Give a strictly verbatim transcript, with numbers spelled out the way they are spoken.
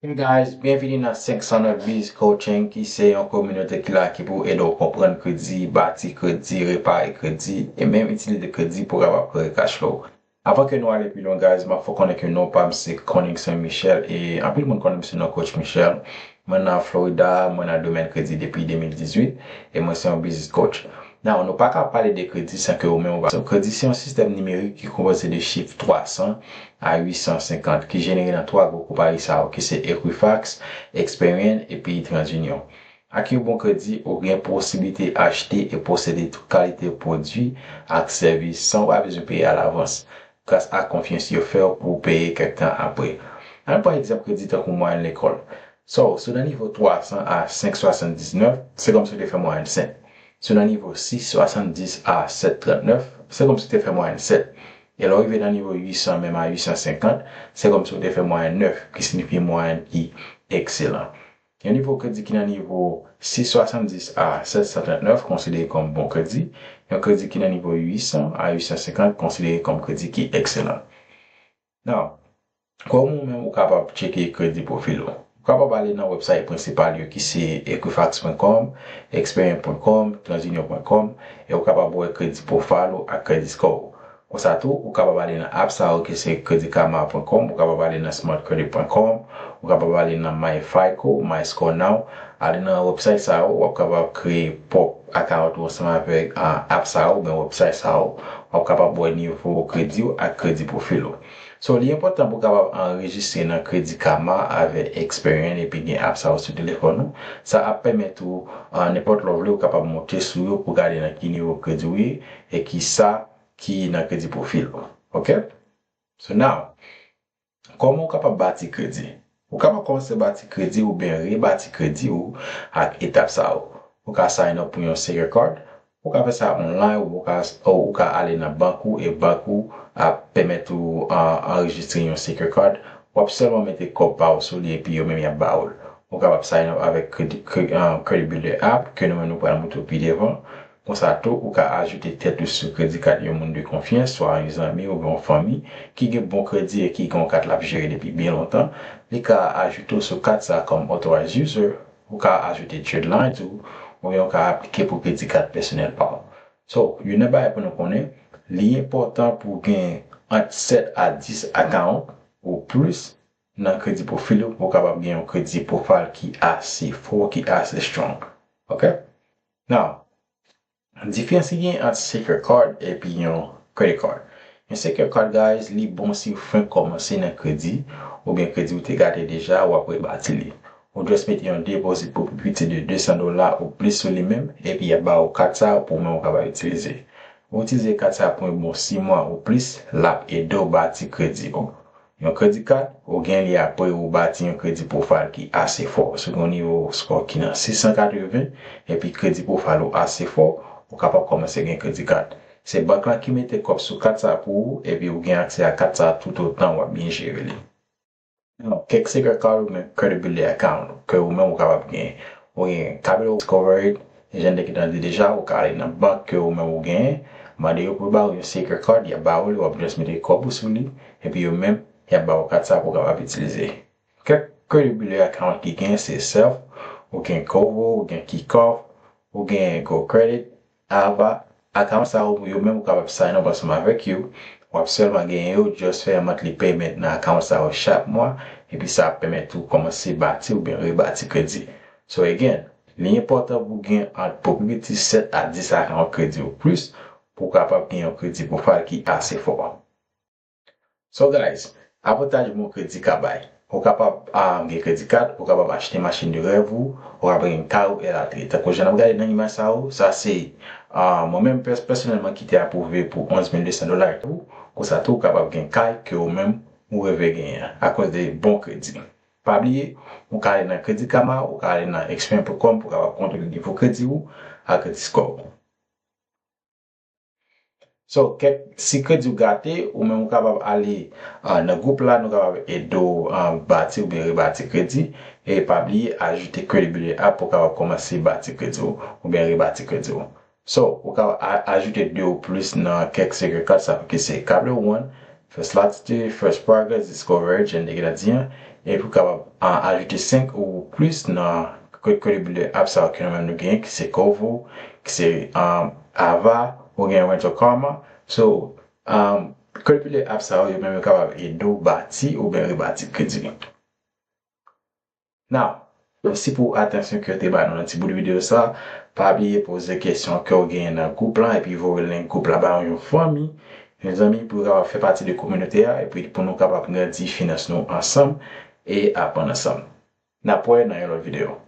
Hey guys, byenvini nan senk san nèf Biz Coaching, ki se yon kominote ki la ki pou ede w konprann kredi, bati kredi, repare kredi, e menm itilize kredi pou w kapab kreye cash flow. Avan ke nou ale pi lwen, guys, m ap fè w konnen ke non pa m se Conningson Michel, e anpil moun konnen m sou non Coach Michel. Mwen nan Florida, mwen nan domèn kredi depi de mil dizuit, e mwen se yon business coach. Now, nou pa ka pale de kredi san ke ou menm ou pa. So, kredi se yon sistèm nimerik ki konpoze de chif twa san a uit san senkant ki jenere nan twa gwo konpayi sa yo, ki se Equifax, Experian epi TransUnion. Ak yon bon kredi, ou gen posiblite achte e posede tout kalite pwodui ak sèvis san w pa bezwen peye alavans, gras a konfyans yo fè w pou w peye kèk tan apre. Ann pran egzanp kredi tankou mwayèn lekòl. So, si w nan nivo twa san a senk swasanndiznèf, se kòmsi w te fè mwayèn senk. Si w nan nivo sis swasanndis a sèt trannèf, se kòmsi w te fè mwayèn sèt. E lè w rive nan nivo uit san menm a uit san senkant, se kòmsi w te fè mwayèn nèf, ki siyifi mwayèn ki ekselan. Yon nivo kredi ki nan nivo sis swasanndis a sèt san trannèf konsidere kòm bon kredi. Yon kredi ki nan nivo uit san a uit san senkant konsidere kòm kredi ki ekselan. Now, kòman ou menm ou kapab tcheke kredi pwofil ou? Ou kapab ale nan website prensipal yo ki se equifax pwen kòm, experian pwen kòm, transunion pwen kòm, e ou kapab wè kredi profile ou ak kredi score ou. Konsa tou, ou kapab ale nan app sa yo ki se credit karma pwen kòm, ou kapab ale nan smart credit pwen kòm, ou kapab ale nan my fico, my score now. Ale nan website sa yo, w ap kapab kreye pwòp account ou ansanm avèk ah, app sa yo oubyen website sa yo. W ap kapab wè nivo kredi w ak kredi pwofil ou. So, li enpòtan pou w kapab anrejistre nan Credit Karma avèk Experian epi gen app sa yo sou telefòn ou. Sa ap pèmèt ou, ah, nenpòt lè w vle, ou kapab monte sou yo pou gade nan ki nivo kredi w ye e ki sa ki nan kredi pwofil ou. Oke? So now, kòman ou kapab bati kredi? Ou kapab kòmanse bati kredi oubyen rebati kredi ou ak etap sa yo. Ou ka sign up pou yon Secured Card, ou ka fè sa online, ou ka, ou ka ale nan bank ou e bank ou ap pèmèt ou an, anrejistre yon Secured Card. W ap sèlman mete kòb pa w sou li epi yo menm y ap ba ou l. Ou kapab sign up avèk Credit, Cre- ah, Credit Builder app ke nou menm nou pral montre w pi devan. Konsa tou, ou ka ajoute tèt ou sou kredi kat yon moun de konfyans, swa yon zanmi oubyen yon fanmi ki gen bon kredi e ki gen yon kat l ap jere depi byen lontan. Li ka ajoute w sou kat sa kòm authorized user, ou ka ajoute trade line tou, oubyen ou ka aplike pou kredi kat pèsonèl pa w. So, youn nan bagay pou nou konnen, li enpòtan pou w gen ant sèt a dis account ou plis nan kredi pwofil ou pou w kapab gen yon kredi profile ki ase fò, ki ase strong. Oke? Now, diferans ki gen ant Secured Card epi yon credit card. Yon Secured Card, guys, li bon si w fenk kòmanse nan kredi, oubyen kredi w te gate deja, w ap rebati li. Ou just mete yon depozit pou pi piti de de san dola ou plis sou li menm, epi y ap ba w kat sa pou w menm ou kapab itilize. Ou itilize kat sa pou yon bon sis mwa ou plis, l ap ede w bati kredi w. Yon kredi kat, ou gen li apre ou bati yon kredi profile ki ase fò. Si w gen yon nivo score ki nan sis san katreven, epi kredi profile ou ase fò, ou kapab kòmanse gen kredi kat. Se bank lan ki mete kòb sou kat sa pou ou, epi ou gen aksè a kat sa toutotan w ap byen jere li. Now, kèk Secured Card oubyen Credit Builder account ke ou menm ou kapab gen. Ou gen Capital Discovery, jan de ki nan di deja, ou ka ale nan bank ke ou menm ou genyen, mande yo pou yo ba ou yon Secured Card, y ap ba ou li, w ap just mete kòb ou sou li, epi yo menm, y ap ba ou kat sa pou w kapab itilize. Kèk Credit Builder account ki gen, se Self, ou gen Kovo, ou gen Kikoff, ou gen Go Credit, Ava, account sa yo, yo menm ou kapab sign up ansanm avèk yo. W ap sèlman genyen yo, just fè yon monthly payment nan account sa yo chak mwa, epi sa ap pèmèt ou kòmanse bati oubyen rebati kredi. So again, li enpòtan pou w gen ant pou pi piti sèt a dis account kredi ou plis pou w kapab gen yon kredi profile ki ase fò. So guys, avantaj bon kredi ka bay. Ou kapab ah, gen kredi kat, ou kapab achte machin de rèv ou, ou kapab gen kay ou elatriye. Tankou jan n ap gade nan imaj sa yo, sa se ah, mwen menm pès- pèsonèlman ki te apwouve pou onz mil de san dola. Konsa tou, ou kapab gen kay ke ou menm ou reve genyen akoz de bon kredi. Pa bliye, ou ka ale nan Credit Karma, ou ka ale nan experian pwen kòm pou w kapab kontwole nivo kredi ou ak kredi score ou. So, kèk, si kredi w gate, ou menm ou kapab ale ah, nan gwoup la, nou kapab ede w ah, bati oubyen rebati kredi. E pa bliye, ajoute Credit Builder app pou w kapab kòmanse bati kredi w oubyen rebati kredi w. So, ou kapab a- ajoute de ou plis nan kèk Secured Card, sa ki se Capital One, First Latitude, First Progress, Discover, jan n te gentan di an, epi w kapab uh, ajoute senk ou plis nan Credit Builder app sa yo ke nou menm nou genyen, ki se Kovo, ki se um, Ava, ou gen Rental Karma. So, um, Credit Builder app sa yo, yo menm yo kapab ede w bati oubyen rebati kredi. Now, mèsi pou atansyon ke w te ba nou nan ti bout videyo sa. Pa bliye poze kesyon ke w genyen nan gwoup la epi voye link gwoup la ba yon fanmi, yon zanmi pou yo kapab fè pati de kominote a epi pou nou kapab grandi finans nou ansanm e aprann ansanm. N ap wè nan yon lòt videyo.